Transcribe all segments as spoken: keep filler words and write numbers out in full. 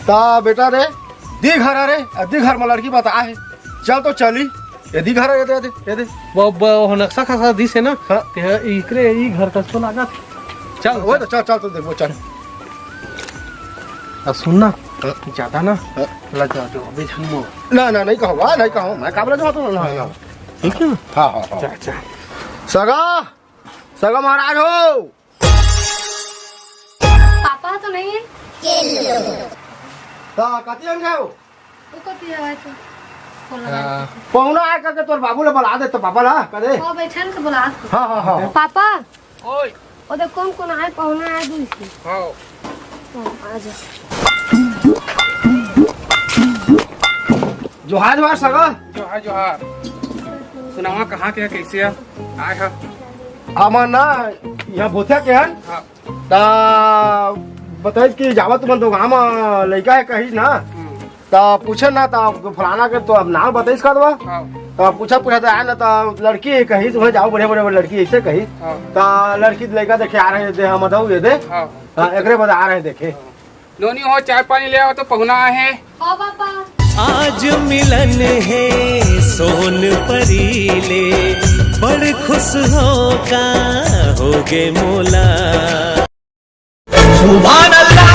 ता बेटा रे, दी घर रे, अ, दी घर में लड़की बता है। चल तो चली। ये दी घर, ये दे, ये दे, ये दे। वो, वो, वो नक्शा खसा दिस है ना? हाँ। ते इकरे, ई घर कस तो लागत। चल, वो चल। तो चल, चल तो देख, वो चल। अब सुन ना, हाँ। ज्यादा ना, हाँ। लजा जो, अबे झन मो। ना, ना, नहीं कहूँ, हाँ, नहीं कहूँ, मैं काबला जो तो ना, ना। ठीक है ना? हाँ, हाँ, हाँ। चल, चल। सगा, सगा महाराज हो। पापा तो नहीं है। ता कति अंग है वो? वो कति है तो? फोन लगा हाँ। दे। पहुना आय करके तोर बाबू ला बला दे तो पापा ला, कदे? हाँ, बैठन के बला दे। हाँ, हाँ, हाँ। पापा। ओए। ओ देख, कौन कौन आय, पहुना आय, दू इसी। हाँ। हाँ, आ जा। जोहार, जोहार सगा। जोहार, जोहार। सुनावा, कहाँ के, कैसे है? आय हा। हमन ना, यहाँ भोथिया के हन। हाँ। ता बताइस कि जावा तुमन दो गाँव म लइका है कहिस ना। हम्म। ता पूछे ना, ता फलाना के तो अब नाम बताइस का दवा। हाँ। ता पूछा, पूछा ता आय ना, ता लड़की है कहिस, वहाँ जाओ, बढ़िया, बढ़िया लड़की ऐसे कहिस। हाँ। ता लड़की लइका देखे आ रहे दे, हम दऊ ये दे। हाँ। हाँ, एकरे बाद आ रहे देखे। हाँ। नोनी हो, चाय पानी ले आओ तो पहुना आहे। हाँ पापा। आज मिलन हे सोन परी ले, बड़ खुश हो का होगे मोला। सुभान अल्लाह,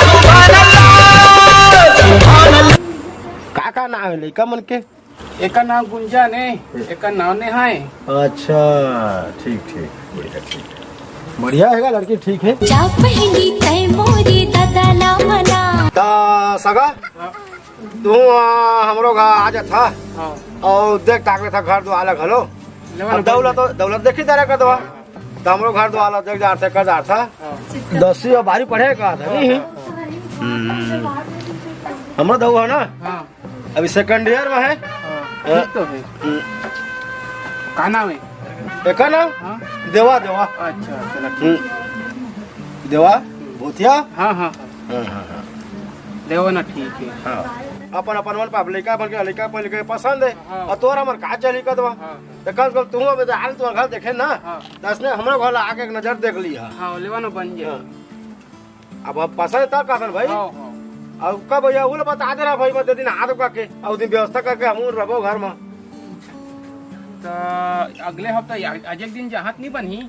सुभान अल्लाह, सुभान अल्लाह। का का नाम है लइका मन के? एकर नाम गुंजन हे, एकर नाम नेहा हे। अच्छा, ठीक, ठीक, बढ़िया, ठीक है। बढ़िया है, लड़की ठीक है। जा पहली तय मोरी दादा ला मना। ता सगा, हाँ। तू, आ, हमरो घर आ जात हा। हाँ। और देख ताक ले था घर दुआर ला घलो। लेवा अब ना दौलत, दौलत देखी तारे कर दवा। हाँ। तो हमरो घर दुआर ला देख जात हे, कर जात हा। हाँ। दसवीं अब बारी पढ़े का था, नहीं? हाँ, हाँ, हाँ। हम्म। हमरो दऊ है ना? हाँ। अभी second year में है। हाँ, हाँ। ठीक तो है। हम्म। का नाम है? एकर नाम? हाँ। देवा, देवा। अच्छा, चला ठीक। हम्म। देवा, भूतिया। हाँ, हाँ, हाँ। हाँ, हाँ, हाँ। देवा ना, ठीक है। हाँ। अपन, अपन मन पाप लइका बन के, लइका बन के पसंद है। हाँ। और तोर हमर का चली का देवा? हाँ। तो कम से कम तू अबे तो हाल तू घर देखे ना। हाँ। दस ने हमरो घर ला आके एक नजर देख लिया। हाँ, लेवा ना बन जाए। हाँ। अब, अब पसंद तब कहत हन भाई। हाँ, हाँ। अब का भैया, वो ला बता दे रहा भाई, मैं दे दिन हाथ का के, अब दिन व्यवस्था करके हम रहबो घर में। तो अगले हफ्ता या-, आज एक दिन जहाँ नहीं बनही।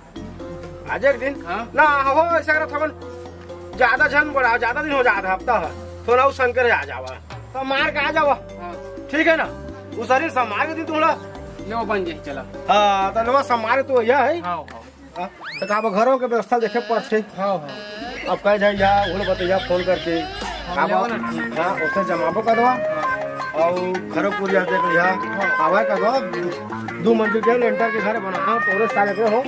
आज एक दिन? हाँ। ना, हो, ऐसा करत हवन, ज्यादा झन बड़ा, ज्यादा दिन हो जात है, हफ्ता है, थोड़ा उस शंकर आ जावा, तो मार के आ जावा। हाँ। ठीक है ना? उस शरीर से मार के दिन तुमला। ले वो बन जाए, चला। हाँ, तो लेवा समारे तो यह है। हाँ, हाँ। हाँ, तो का अब घरों के व्यवस्था देखे पड़थे। हाँ, हाँ। अब कह जाए या, उन्हें बतैया फोन करके। हाँ, का लेवा बात? ना, ठीक। हाँ, उसे जमाबो कर दवा। हाँ। और घरों पूरी देख लिया। हाँ। आवा कर दवा, दो मंजिल के लेंटर के घर बनाना, पूरे साल के हो।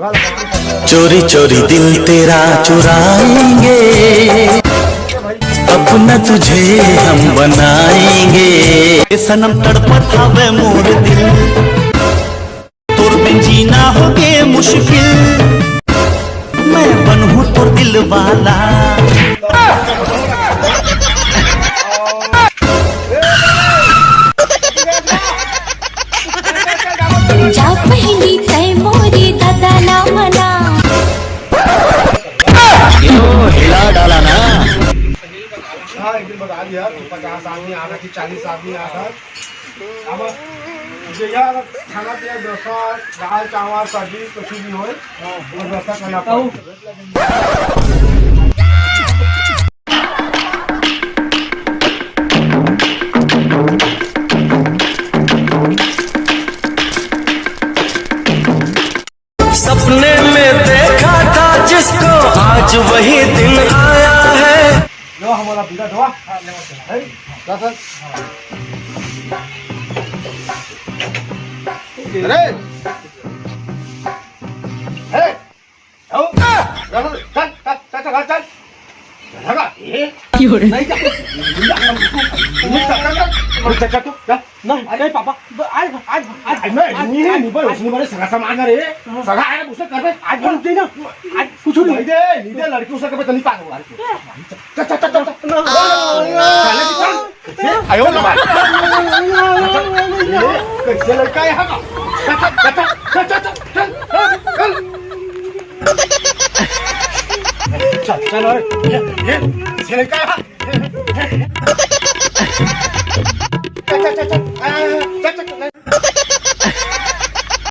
हाँ। चोरी चोरी दिल तेरा चुराएंगे, अपना तुझे हम बनाएंगे। ए सनम तड़पत हवे मोर दिल। तोर बिन जीना होगे मुश्किल, मैं बनहूँ तोर दिल वाला। जा पहिली तय मोरे ददा ला मना। यो हिला डाला ना। हाँ, एक दिन बता दिया, पचास आदमी आ रहा कि चालीस आदमी आ रहा। अब जइया खाना पीना व्यवस्था, दाल चावल सब्जी कुछ भी होए, वो व्यवस्था करना पड़ेगा। सपने में देखा था जिसको, आज वही दिन आया है। लो, हमारा बीड़ा दवा। हाँ, ले, ले। है? क्या सर? अरे! ए! आओ। चल, चल, चल, चल, चल, चल। लगा, ए? क्यों रे? नहीं जा। चल, चल, चल, चल। चल, चल, चल, चल। नहीं, अरे पापा, ब-, आज, आज, आज, अरे मैं आज, नहीं, आज, नहीं, बोल, आज। उसने बोले सगा समाज रे। हाँ। सगा है, उसे कर दे। आज बोल दे ना। आज कुछ नहीं। नहीं दे, नहीं दे, लड़की उसे कभी तो नहीं पागल हुआ। चल, चल, चल, चल, चल। ना। चल, चल, चल। आयो ना। ये कैसे लड़का है यहाँ का? चल, चल, चल, चल। चल, चल, ओए। ये, ये कैसे लड़का है यहाँ?